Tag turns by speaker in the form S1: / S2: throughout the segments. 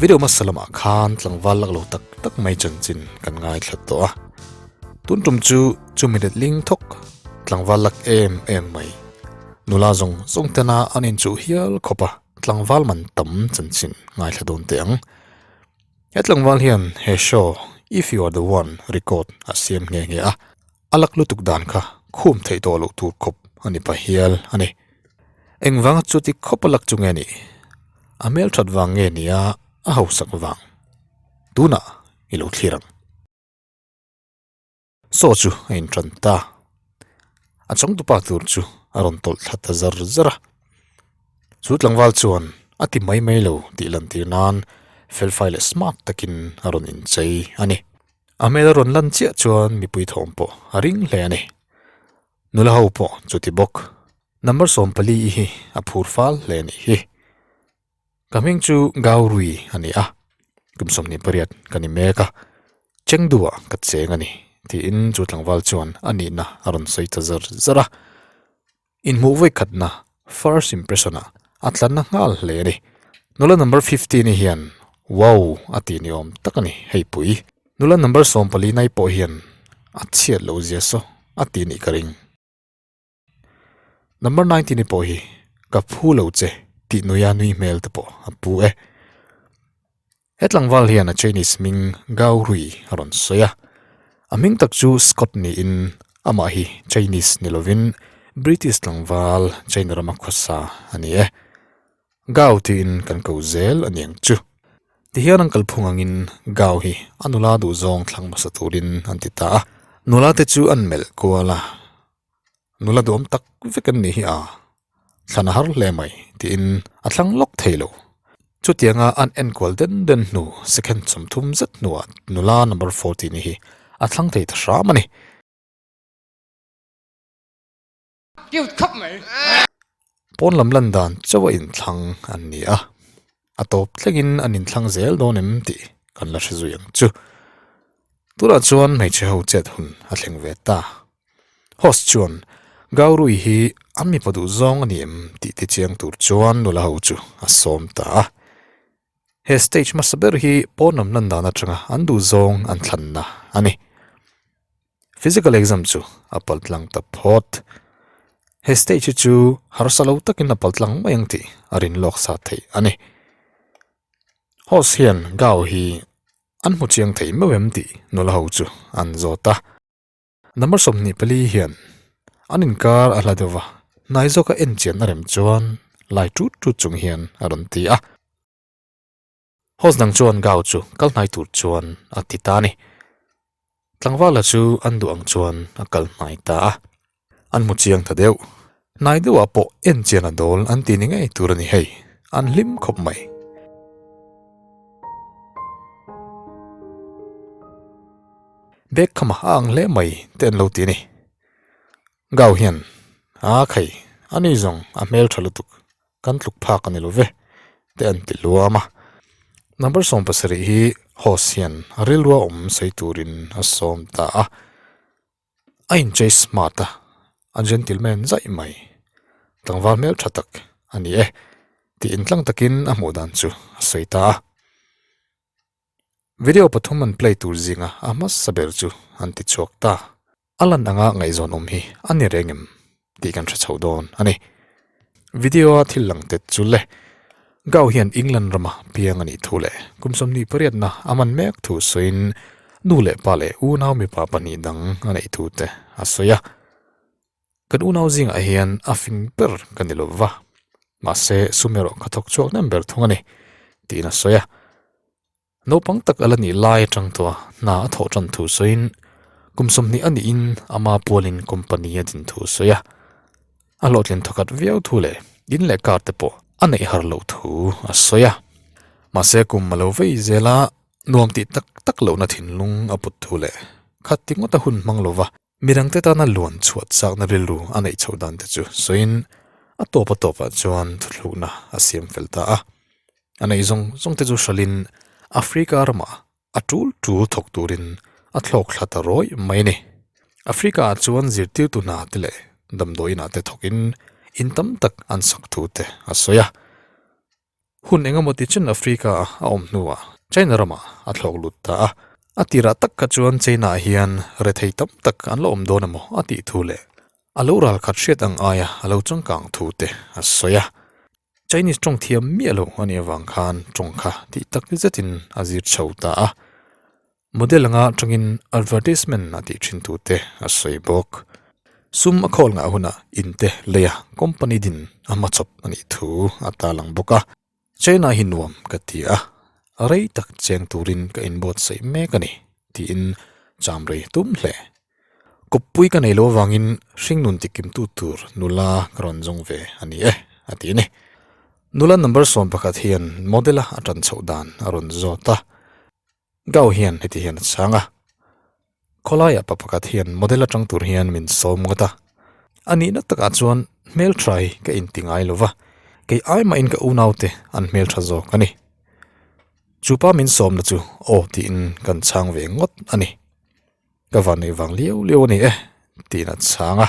S1: Video hmasa lamah khan tlangval lak lo tak tak mai chanchin kan ngaithla tawh a. Tun tum chu chumi let ling thawk tlangval lak em em mai. Nula zawng zawng tena an inchuh hial khawp a, tlangval man tam chanchin ngaithla dawn teh ang. He tlangval hian he show If You Are The One record a siam nghe nghe a, a lak lutuk dan kha khum theih tawh loh tur khawp a ni pa hial a ni. Engvanga chuti khawp a lak chu nge ni? A hmelthat vang nge nia a hausak vang? Tunah i lo thlir ang. Saw chu a inṭan ta. A chawngtupa tur chu a rawn tawlh thla ta zar zar a. Chu tlangval chuan a ti mai mai lo tih lantir nan felfai leh smart takin a rawn inchei a ni. A hmel a rawn lan chiah chuan mipui thawm pawh a ring hle a ni. Nula ho pawh chuti bawk. Number 14 i hi a phur fal hle a nih hi. Ka hming chu Gauri a ni a, kum 28 ka ni mek a, Chengdu ah ka cheng a ni, tiin chu tlangval chuan a nihna a rawn sawi ta zar zar a. Inhmuh vawi khatna, first impression ah a tlanna nghal hle a ni. Nula number 15 i hian wow a ti ni awm tak a ni hei pui. Nula number 14 nai pawh hian a chhiat loh zia saw a ti nih ka ring. Number 19 i pawh hi ka phu lo che tih nuia nui hmel te pawh a pu e. He tlangval hian a Chinese hming Gao Rui a rawn sawi a. A hming tak chu Scott niin amah hi Chinese ni lovin British tlangval China rama khawsa a ni e. Gao tiin kan ko zel a niang chu. Tihian an kalphung angin Gao hi a nula duhzawng thlang hmasa turin an ti ta a. Nula te chu an melh kual a. Nula duhawm tak vek an nih hi a, thlan a har hle mai tiin a thlang lawk thei lo. Chutianga an enkual den den hnu second 30 zet hnuah nula number 14 hi a thlang thei ta hram a ni.
S2: Cute khawp mai.
S1: Pawn lam lan dan chauh a inthlang an ni a, a tawp thlengin an inthlang zel dawn em tih kan la hre zui ang chu. Tunah chuan hmeichhe ho chet hun a thleng ve ta. Host chuan Gaurui hi an mipa duh zawng a ni em tih ti chiang tur chuan nula ho chu a sawm ta a. He stage hmasa ber hi pawn lam lan dan atanga an duh zawng an thlanna a ni. Physical exam chu a pal tlang ta phawt. He stage hi chu harsa lo takin a pal tlang mai ang tih a rin lawk sa theih a ni. Host hian Gao hi an hmu chiang thei meuh em tih nula ho chu an zawt a. Number 24 hian an inkar a hla deuh va, hnai zawka en chian a rem chuan lai tut tut chung hian a rawn ti a. Host dang chuan Gao chu kal hnai tur chuan a ti ta a ni. Tlangvala chu an duh ang chuan a kal hnai ta a. An hmu chiang ta deuh. Hnai deuhah pawh en chian a dawl an ti ni ngei tur a ni hei. An hlim khawp mai. Bag khama a ang hle mai te an lo ti a ni. Gao hian, A khai, ani zawng a hmel tha lutuk. Kan tluk phak a ni lo ve, te an ti luam a. Number 17 hi host hian a rilrua awm sawi turin a sawm ta a. A inchei smart a, a gentleman zaih mai. Tlangval hmel tha tak a ni e, tiin tlang takin a hmuh dan chu a sawi ta a. Video pathum an play tur zinga a hmasa ber chu an ti chhuak ta. A lan anga ngaihzawn awm hi a ni reng em tih kan hre chho dawn a ni. Video a thil lang tet chu le. Gao hian England rama piang a nih thu leh kum 28 na a man mek thu sawiin nu leh pa leh unau mipa pahnih dang a neih thu te a sawi a. Kan unau zingah hian a fing ber ka ni lo va, mahse sum erawh ka thawk chhuak nem ber thung a ni, tiin a sawi a. Naupang tak a la nih lai atang tawh a hna a thawh tan thu sawiin kum 20 a nihin ama pualin company a din thu a sawi a. A hlawhtlin thawkhat viau thu leh in leh car te pawh a neih har loh thu a sawi a. Mahse kum a lo vei zel a, nuam tih tak tak lohna thinlung a put thu leh khat ti ngawt a hun hmang lova Midangte tana luan chhuat chakna rilru a neih chhoh dan te chu sawiin a tawp a tawpah chuan thuthlukna a siam fel ta a. A neih zawng zawng te chu hralhin Africa ramah a tul tul thawk turin a thlawk thla ta rawih mai a ni. Africa-ah chuan zirtirtu hna te leh damdawiinah te thawkin in tam tak an sak thu te a sawi a. Hun eng emaw ti chen Africa-a a awm hnuah China ramah a thlawk lut ta a. A tirah tak kha chuan China-ah hian rethei tam tak an la awm dawn emaw a tih thu leh a lo ralkhat hriat ang aia a lo changkang thu te a sawi a. Chinese tawng thiam miah lo a nih avang khan tawng kha tih tak zetin a zir chho ta a. Model anga tangin advertisement a tih thin tute a sawi bawk. Sum a khawl ngah hunah in te leia company din a hmachawp a nih thu a tarlang bawk a. China hi nuam ka ti a, rei tak cheng turin ka inbuatsaih mek a ni tiin cham rei tum hle. Kawppui ka nei lo avangin hringnun tikimtu tur nula ka rawn zawng ve a ni e, a ti a ni. Nula number 11 hian model-a a tan chhoh dan a rawn zawt a. Gao hian heti hian a chhang a, Khawlaiah pa pakhat hian model atang tur hian min sawm ngawt a. A nihna takah chuan hmeltha hi ka inti ngai lo va, kei ai mahin ka unaute an hmeltha zawk a ni. Chu pa min sawmna chu aw tiin kan chhang ve ngawt a ni. Ka van neih vang liau liau a ni e, tiin a chhang a.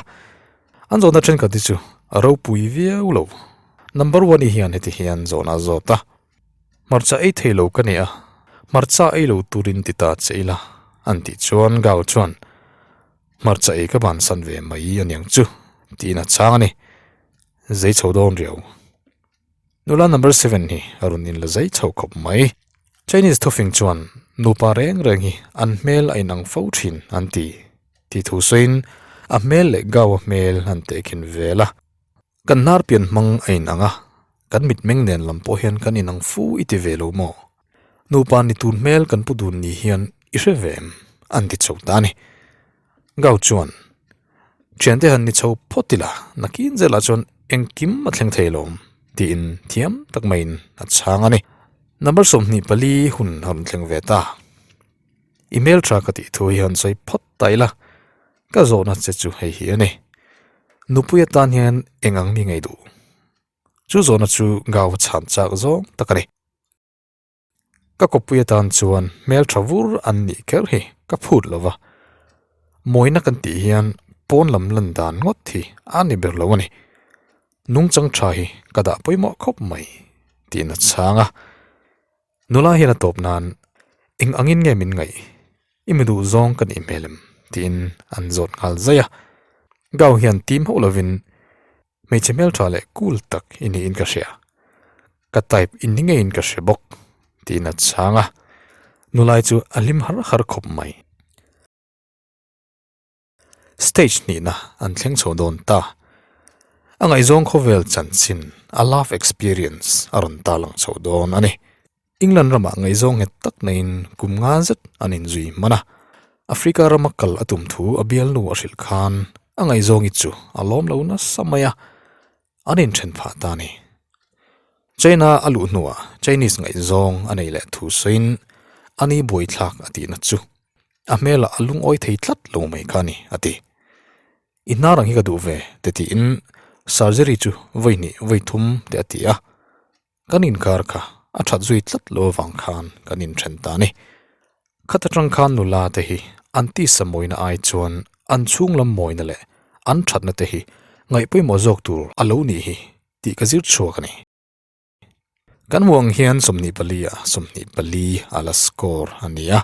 S1: An zawhna thenkhat hi chu a ropui viau lo. Number one-i hian heti hian zawhna a zawt a, Hmarcha ei thei lo ka ni a, hmarcha ei lo turin ti ta che ila, an tih chuan Gao chuan, Hmarcha ei ka bansan ve mai aniang chu, tiin a chhang a ni. Zei chho dawn riau. Nula number seven hi a rawn inla zai chho khawp mai. Chinese thufing chuan nupa reng reng hi an hmel a inang fo thin an ti tih thu sawiin a hmel leh Gao-a hmel an tehkhin vel a. Kan hnar pian hmang a inang a, kan mitmeng nen lam pawh hian kan inang fu i ti ve lo maw? Nupa ni tun hmel kan pu dun ni hian i hre ve em? an ti chho ta a ni. Gao chuan, Thiante han ni chho phawt ila, nakin zelah chuan engkim a thleng thei lawm, tiin thiam tak maiin a chhang a ni. Number 24 hun a rawn thleng ve ta. I hmeltha ka tih thu hi han sawi phawt ta ila, ka zawhna che chu hei hi a ni. Nupui atan hian eng ang mi ngei duh? Chu zawhna chu Gao chhan chak zawng tak a ni. Ka kawppui atan chuan hmeltha vur an nih kher hi ka phut lo va, mawina kan tih hian pawn lam lan dan ngawt hi a ni ber lo a ni. Nungchang tha hi ka dah pawimawh khawp mai tiin a chhang a. Nula hian a tawp nan eng angin nge min ngaih? I mi duh zawng ka nih hmel em? tiin an zawt nghal zai a. Gao hian tim hauh lovin Hmeichhe hmeltha leh cool tak i niin ka hria. Ka type i ni ngeiin ka hre bawk, tiin a chhang a. Nulai chu a hlim har har khawp mai. Stage hnihna an thleng chho dawn ta. A ngaihzawng khawvel chanchin, a love experience a rawn tarlang chho dawn a ni. England ramah ngaihzawng nghet tak naiin kum nga zet an inzui hman a. Africa rama kal a tum thu a bialnu a hrilh khan a ngaihzawngi chu a lawm lo nasa mai a, an inthen phah ta a ni. China a luh hnuah Chinese ngaihzawng a nei leh thu sawiin a ni buaithlak a tihna chu a hmelah a lungawi thei tlat lo mai kha a ni, a ti. I hnar ang hi ka duh ve, ti tiin surgery chu vawi hnih vawi thum te a ti a. Kan inkar kha a that zui tlat lo avang khan kan inthen ta a ni. Khat atang khan nula te hi an tisa mawina ai chuan an chhung lam mawina leh an thatna te hi ngaih pawimawh zawk tur a lo nih hi tih ka zir chhuak a ni. Kan hmuh ang hian 24 ah 24 a la score a ni a,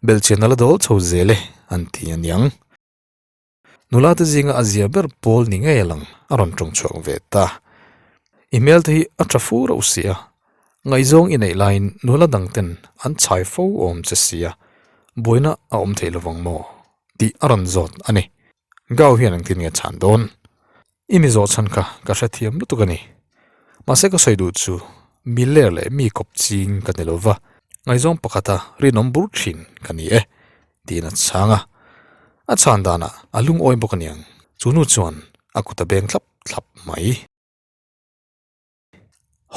S1: belhchian a la dawl chho zel e an ti a niang. Nula te zinga a zia ber pawl ni ngei lang a rawn tawng chhuak ve ta. I hmel te hi a tha fu reuh si a, ngaihzawng i neih laiin nula dang ten an chhai fo awm che si a, buaina a awm thei lovang maw? tih a rawn zawt a ni. Gao hian engtin nge chhan dawn? I mi zawh chhan kha ka hrethiam lutuk a ni. Mahse ka sawi duh chu mi ler leh mi kawp ching ka ni lo va, ngaihzawng pakhata rinawm bur thin ka ni e, tiin a chhang a. A chhan danah a lungawi bawk aniang, chu nu chuan a kut a beng thlap thlap mai.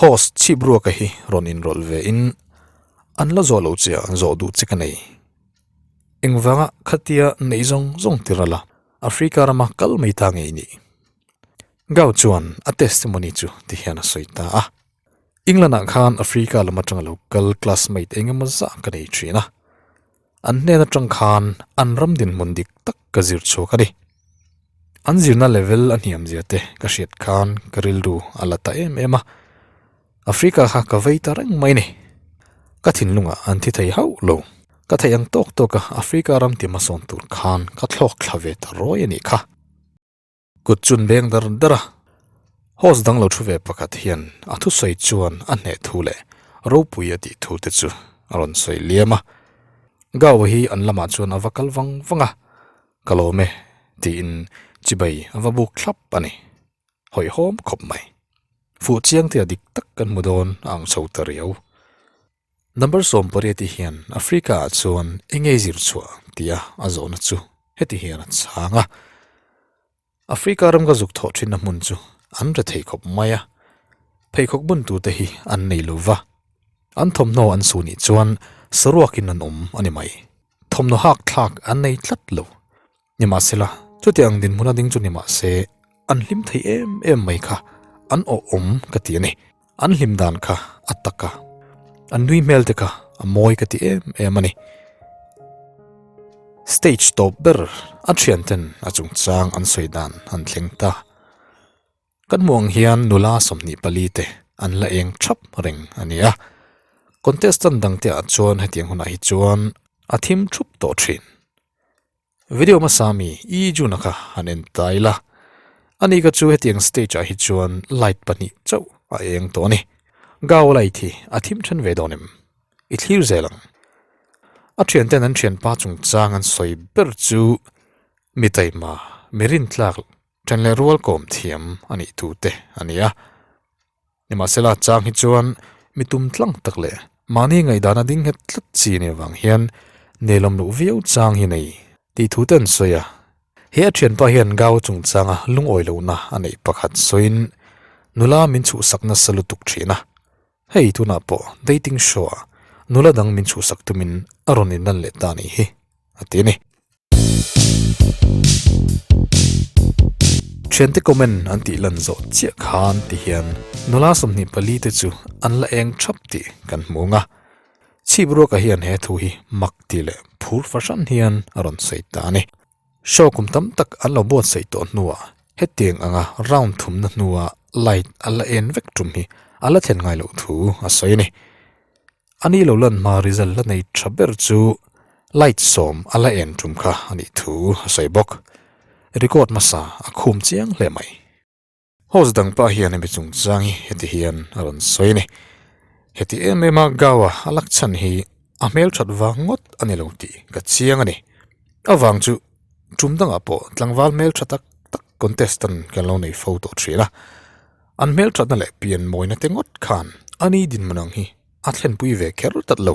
S1: Host chhip ruaka hi rawn inrawlh ve in an la zawh loh che a zawh duh che ka nei. Engvanga khatia neih zawng zawng tir ala Africa rama kal mai ta ngei nih. Gao chuan a testimony chu ti hian a sawi ta a. England ah khan Africa lam atanga lo kal classmate engemaw zah ka nei thin a. An hnen atang khan an ram dinhmun dik tak ka zir chhuak a ni. An zirna level a hniam zia te ka hriat khan ka rilru a la ta em em a. Africa kha ka vei ta reng mai ni. Ka thinlungah an thi thei hauh lo. Ka theih ang tawk tawk a Africa ram ti hmasawn tur khan ka thlawk thla ve ta rawi a nih kha. Kut chun beng dar dar a, host dang lo thu ve pakhat hian a thusawi chuan a hneh thu leh ropui a tih thu te chu a rawn sawi liam a. Gawa hi an lamah chuan a va kal vang vang a, Ka lawm e tiin chibai a va buk thlap a ni. Hawihhawm khawp mai. Fuh chiang te a dik tak kan hmu dawn a ang chho ta riau. Number 18 hian Africa ah chuan eng nge zir chhuah tia a zawhna chu heti hian a chhang a. Africa ram ka zuk thawh thinna hmun chu an re thei khawp mai a, pheikhawk bun tute hi an nei lo va, an thawmhnaw an su nih chuan saruakin an awm a ni mai. Thawmhnaw hak thlak an nei tlat lo. Nimahsela, chutiang dinhmun a ding chu nimahse, an hlim thei em em mai kha an awhawm ka ti a ni. An hlim dan kha a tak a, an nui hmel te kha a mawi ka ti em em a ni. Stage tawp ber a thian ten a chungchang an sawi dan an thleng ta. Kan hmuh ang hian nula 24 te an la eng thap reng a ni a. Contestant dang te ah chuan hetiang hunah hi chuan a thim thup tawh thin. Video hmasa mi i Juna kha han en ta ila. Ani ka chu hetiang stage ah hi chuan light pahnih chauh a eng tawh a ni. Gao light hi a thim then ve dawn em? I thlir zel ang. A thianten an thianpa chungchang an sawi ber chu mi taima, mi rintlak then leh rual kawm thiam a nih thu te a ni a. Nimahsela chang hi chuan mi tum tlang tak leh mahni ngaihdana ding nghet tlat chi a nih avang hian nelawm loh viau chang hi nei tih thu te an sawi a. He a thianpa hian Gao chungchanga lungawi lohna a neih pakhat sawiin nula min chhuhsak nasa lutuk thin a. Hei tunah pawh dating show ah nula dang min chhuhsak tumin a rawn inlan leh ta nih hi a ti a ni. Thiante comment an tih lan zawh chiah khan ti hian nula 24 te chu an la eng thap tih kan hmu ang a. Chhip ruaka hian he thu hi mak tih leh phur fahran hian a rawn sawi ta a ni. Show kum tam tak an lo buatsaih tawh hnuah hetiang anga round thumna hnua light a la en vek tum hi a la thlen ngai loh thu a sawi a ni. Ani lo lan hma result la nei tha ber chu light sawm a la en tum kha a nih thu a sawi bawk. Record hmasa a khum chiang hle mai. Host dang pah hian hemi chungchang hi heti hian a rawn sawi a ni. Heti em em a Gawa a lak chhan hi a hmel that vang ngawt a ni lo tih ka chiang a ni. A vang chu tum dangah pawh tlangval hmel tha tak tak contestant kan lo nei fo tawh thin a. An hmel thatna leh pian mawina te ngawt khan ani dinhmun ang hi a thlenpui ve kher tat lo.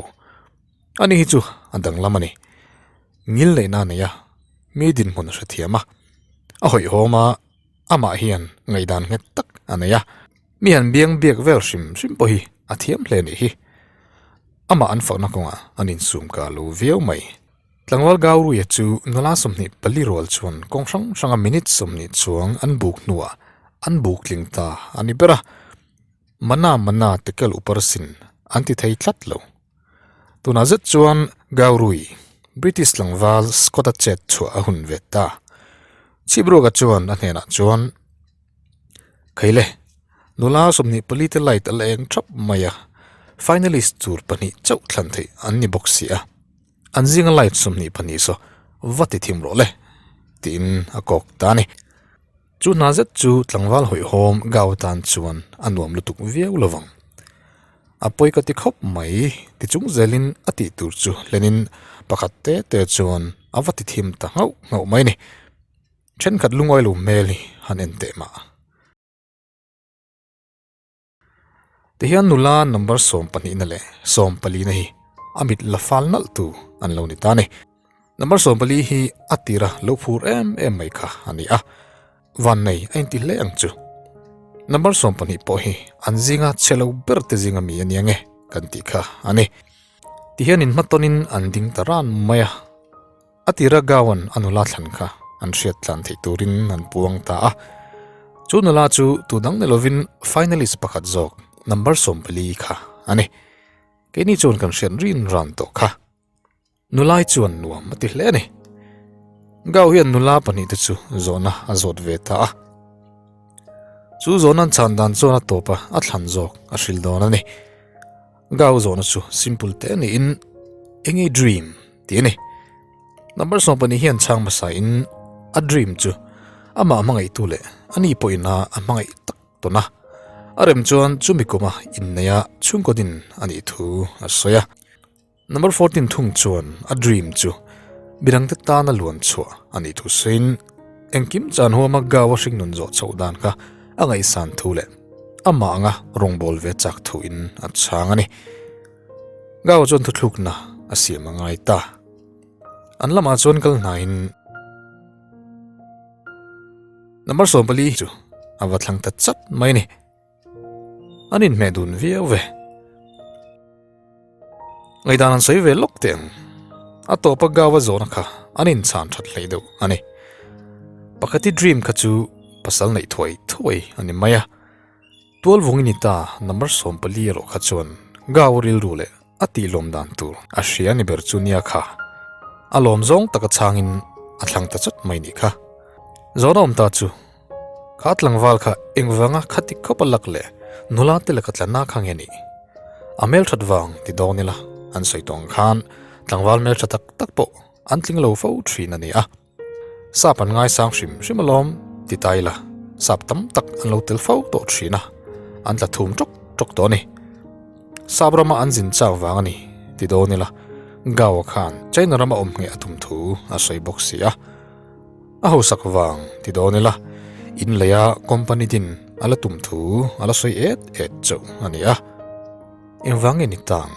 S1: Ani hi chu a danglam a ni. Ngil neihna a nei a, mi dinhmun a hrethiam a, a hawihhawm a, Amah hian ngaihdan nghet tak a nei a, mi han biang biak vel hrim hrim pawh hi a thiam hle nih hi. Amah an fakna kawngah an insum ka lo viau mai. Tlangval Gauruia chu nula 24 rual chuan kawng hrang hranga minute 20 chuang an buk hnuah an buk tling ta a ni ber a, Mana mana tekel upar sin an ti thei tlat lo. Tunah zet chuan Gaurui, British tlangval Scott-a chet chhuah a hun ve ta. Chhipruaka chuan a hnenah chuan, Khaile, nula 24 te light a la eng thap mai a, finalist tur pahnih chauh thlan theih an ni bawk si a, an zinga light 22 saw va ti thim rawh le, tiin a kawk ta a ni. Chu hna zet chu tlangval hawihhawm Gao tan chuan a nuam lutuk viau lo vang. A pawi ka ti khawp mai ti chung zelin a tih tur chu hlenin pakhat te te chuan a va ti thim ta nghauh nghauh mai a ni. Thenkhat lungawi lo hmel hi han en teh mah. Tihian nula number 12 na leh 14 na hi a mit la fal nalh tu an lo ni ta a ni. Number 14 hi a tira lo phur em em mai kha a ni a, van nei a inti hle ang chu. Number 12 pawh hi an zinga chhe lo ber te zinga mi a nia nge kan tih kha a ni. Tihian inhmatawnin an ding ta ran mai a. A tira Gowan a nula thlan kha an hriat tlan theih turin an puang ta a. Chu nula chu tu dang ni lovin finalist pakhat zawk number 14 kha a ni. Keini chuan kan hriat rin ran tawh kha. Nulai chuan nuam a ti hle a ni. Gao hian nula pahnihte chu zawhna a zawt ve ta a. Chu zawhna an chhan dan chuan a tawp a, a thlan zawk a hril dawn a ni. Gao zawhna chu simple te niin enge dream tih a ni. Number 12 hian chhang hmasa in a dream chu amah hmangaihtu leh ani pawhin a a hmangaih tak tawn a. A rem chuan chumi kuma inneia chhungkaw din a nih thu a sawi a. Number 14 thung chuan a dream chu midangte tana luan chhuah a nih thu sawiin engkim chan huama Gao a hringnun zawh chhoh dan kha a ngaihsan thu leh amah anga rawngbâwl ve chak thuin a chhang a ni. Gao chuan thuthlukna a siam a ngai ta. An lamah chuan kal hnaiin number 14 chu a va thlang ta chat mai a ni. An inhmeh dun viau ve. Ngaihdan an sawi ve lawk teh ang. A tawpa Gao a zawhna kha an inchhan that hlei deuh a ni. Pakhati dream kha chu pasal neih thuai thuai a ni mai a. Tualvungin i ta number 14 erawh kha chuan Gao rilru leh a tih lawm dan tur a hria ni ber chu nia kha. A lawm zawng taka chhangin a thlang ta chat mai nih kha. Zawhna awm ta chu Kha tlangval kha engvanga khati khawp a lak leh nula te laka tla na kha nge nih? A hmelthat vang ti dawn ila an sawi tawh ang khan tlangval hmeltha tak tak pawh an tling lo fo thin a ni a. Sap an ngaisang hrim hrim alawm ti ta ila sap tam tak an lo tel fo tawh thin a, an tla thum tawk tawk tawh a ni. Sap rama an zin chak vang a ni ti dawn ila Goa khan China rama awm ngheh a tum thu a sawi bawk si a. A hausak vang ti dawn ila, in leia company din a la tum thu a la sawi et et chauh a ni a. Engvang nge ni tang?